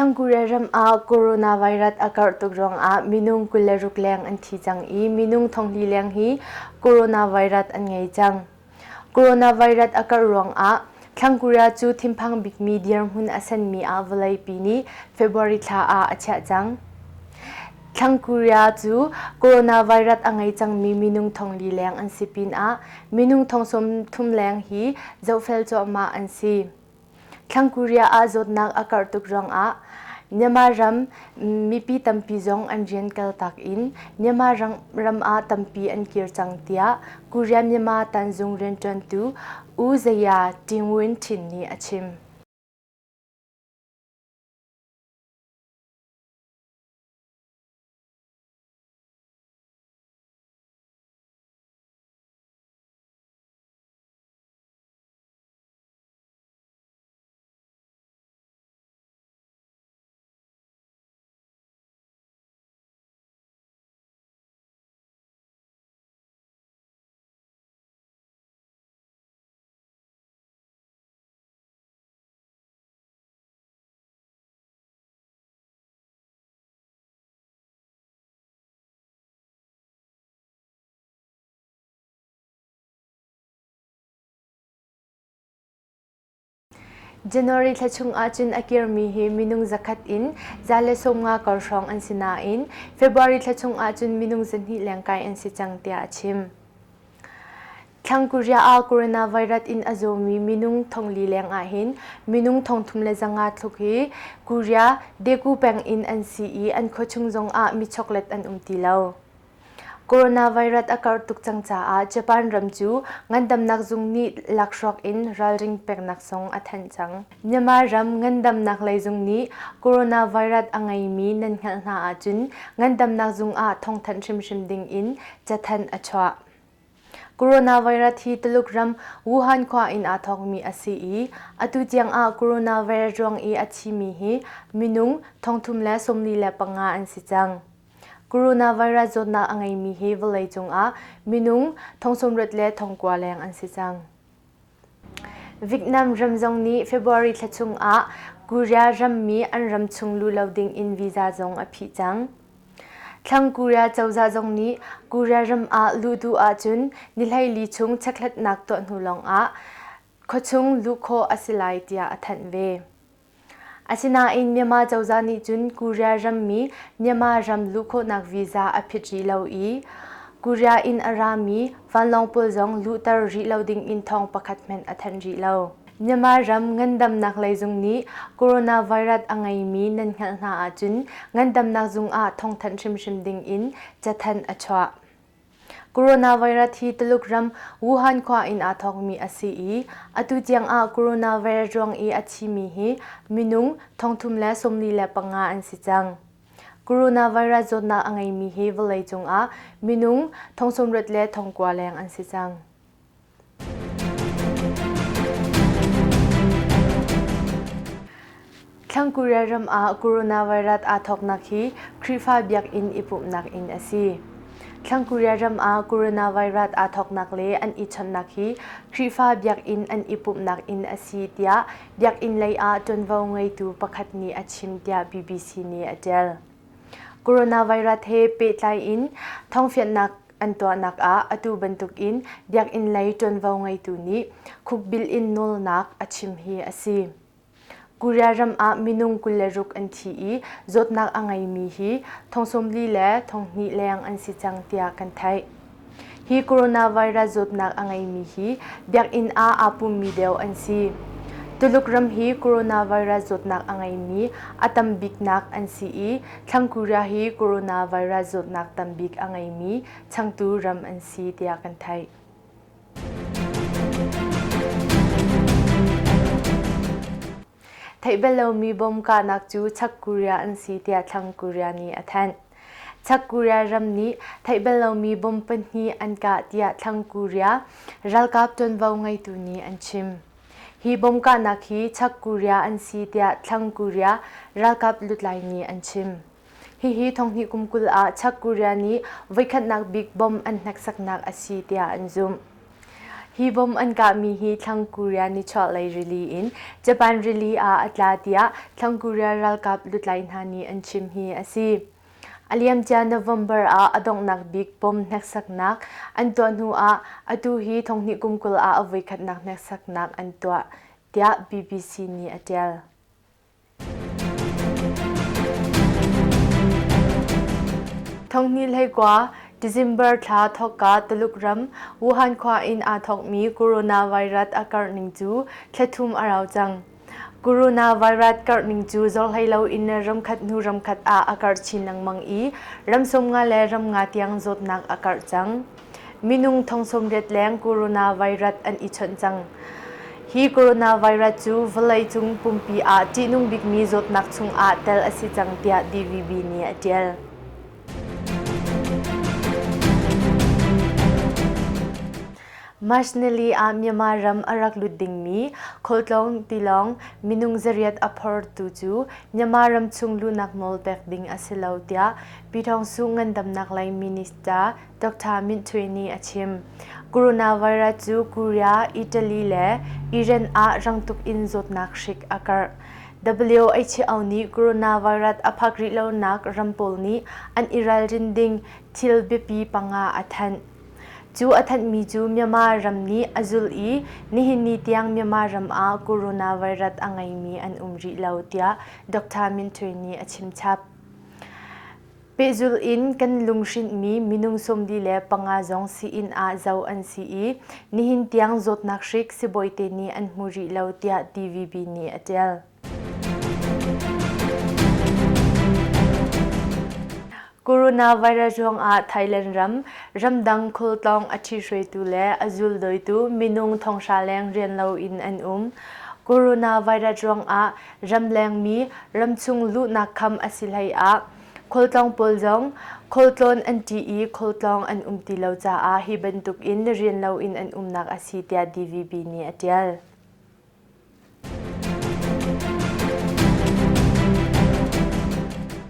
Thlang Korea ram ah coronavirus a karh tuk ruangah minung 26 leng an thi cang i minung thonghli leng hi coronavirus an ngei cang. Coronavirus a karh ruangah Thlang Korea cu thinphang bikmi dirhmun a sanmi ah vawleipi nih February thla ah a chiah cang. Thlang Korea cu coronavirus a ngei cangmi minung thongli leng an si pinah minung thong 30 leng hi zohfel cuahmah an si. Thlang Korea ah zawtnak a karh tuk ruangah Myanmar ram mipi tampi zong an rian kaltak in Myanmar ram ah tampi an kir cang tiah Korea Myanmar Tanzung rianṭuantu U Zaya Tingwin Thin nih a chim. January thla chung ahcun a kirmi hi minung zakhat in 150 kar hrawng an si nain February thla chung ahcun minung 200 lengkai an si cang tiah a chim. Thlang Korea ah coronavirus in a zawmi minung thongli leng ahhin minung 3500 tluk hi Korea Daegu peng in an si i an khuachung zong ah mi choklet an um ti lo. Coronavirus a karh tuk cang caah Japan ram cu ngandamnak zung nih lakhruak in ralring peknak zong a thanh cang. Myanmar ram ngandamnak lei zung nih coronavirus a ngeimi nan hngalh hna ahcun ngandamnak zung ah thawngthanh hrimhrim ding in cathanh a chuah. Coronavirus hi Tuluk ram Wuhan khua in aa thawkmi a si i atu tiang ah coronavirus ruang i a thimi hi minung 345 an si cang. Coronavirus zawtnak a ngeimi hi vawleicung ah minung 90 le 90 leng an si cang. Vietnam ram zong nih February thla chung ah Korea rammi an ram chung luh lo ding in visa zong a phih cang. Thlang Korea cozah zong nih Korea ram ah luh duh ahcun ni 14 chung chekhlatnak tuah hnu lawng ah khuachung luh khawh a si lai tiah a thanh ve. Asinain Myanmar cozah nih cun Korea rammi Myanmar ram luh khawhnak visa a phit rih lo i Korea in a rami vanlawng pawl zong luhter rih lo ding in thawng pakhat hmanh a thanh rih lo. Myanmar ram ngandamnak lei zung nih coronavirus a ngeimi nan hngalh hna ahcun ngandamnak zung ah thawngthanh hrimhrim ding in cathanh a chuah. Coronavirus hi Tuluk ram Wuhan khua in aa thawkmi a si i atu tiang ah coronavirus ruang i a thimi hi minung 345 an si cang. Coronavirus zawtnak a ngeimi hi vawleicung ah minung 90 le 90 leng an si cang. Thlang Korea ram ah coronavirus aa thawknak hi Khrihfa biakinn i pumhnak inn a si. Thlang Korea ram ah coronavirus aa thawknak le an i chawnhnak hi Khrihfa biakinn an i pumhnak inn a si tiah biakinn lei ah ṭuanvo ngeitu pakhat nih a chim tiah BBC nih a ṭial. Coronavirus he pehtlai in thawngfianhnak an tuahnak ah atu bantukin biakinn lei ṭuanvo ngeitu nih khukbil in nawlnak a chim hi a si. Korea ram ah minung 26 an thi i zawtnak a ngeimi hi thong 40 le thong hnih leng an si cang tiah kan theih. Hi coronavirus zawtnak a ngeimi hi biakinn ah aa pummi deuh an si. Tuluk ram hi coronavirus zawtnak a ngeimi a tam biknak an si i Thlang Korea hi coronavirus zawtnak tam bik a ngeimi changtu ram an si tiah kan theih. Theih bal lomi bom kahnak cu Chak Korea an si tiah Thlang Korea nih a thanh. Chak Korea ram nih theih bal lomi bom pahnih an kah tiah Thlang Korea ralkap ṭuanvo ngeitu nih an chim. Hi bom kahnak hi Chak Korea an si tiah Thlang Korea ralkap lutlai nih an chim. Hihi thonghnih kum 20 ah Chak Korea nih voikhatnak bik bom an hneksaknak a si tiah an zumh. Hi bom an kahmi hi Thlang Korea nichuahlei rili in Japan rili ah a tla tiah Thlang Korea ralkap lutlai hna nih an chim hi a si. A liamcia November ah a donghnak bik bom hneksaknak an tuah hnu ah atu hi thonghnih kum 20 ah a voikhatnak hneksaknak an tuah tiah BBC nih a ṭial. Thonghnih hleikua December thla thawkka Tuluk ram Wuhan khua in aa thawkmi coronavirus a karh ning cu thla thum a rau cang. Coronavirus karh ning cu zor hlei loin ramkhat hnu ramkhat ah a karh chin lengmang i ram 50 le ram nga tiang zawtnak a karh cang. Minung thong 80 leng coronavirus an i chawnh cang. Hi coronavirus cu vawleicung pumpi ah ṭihnung bikmi zawtnak chungah tel a si cang tiah DVB nih a ṭial. March nili ah Myanmar ram a rak lut dingmi khualtlawng tilawng minung 800 a phortu cu Myanmar ram chung luhnak nawl pek ding a si lo tiah Pyithawngsu ngandamnak lei minister Dr. Mint Htwe nih a chim. Coronavirus cu Korea, Italy le Iran ah rang tuk in zawtnak hrik a karh. WHO nih coronavirus a phak rih lonak ram pawl nih an i ralrin ding thil biapi panga a thanh. Cu a thanhmi cu Myanmar ram nih a zulh i nihin ni tiang Myanmar ram ah coronavirus a ngeimi an um rih lo tiah Dr. Mint Htwe nih a chim chap. Pehzulh in kan lunghrinhmi minung 45 zong sii-inn ah zoh an si i nihin tiang zawtnak hrik sibawite nih an hmu rih lo tiah TVB nih a ṭial. Coronavirus ruangah Thailand ram ramdang khualtlawng a ṭhihruaitu le a zuldawitu minung thonghra leng rian loin an um. Coronavirus ruangah ramlengmi ramchung luhnak kham a si hlei ah khualtlawng pawl zong khualtlawn an ṭih i khualtlawng an um ti lo caah hi bantuk in rian loin an umnak a si tiah DVB nih a ṭial.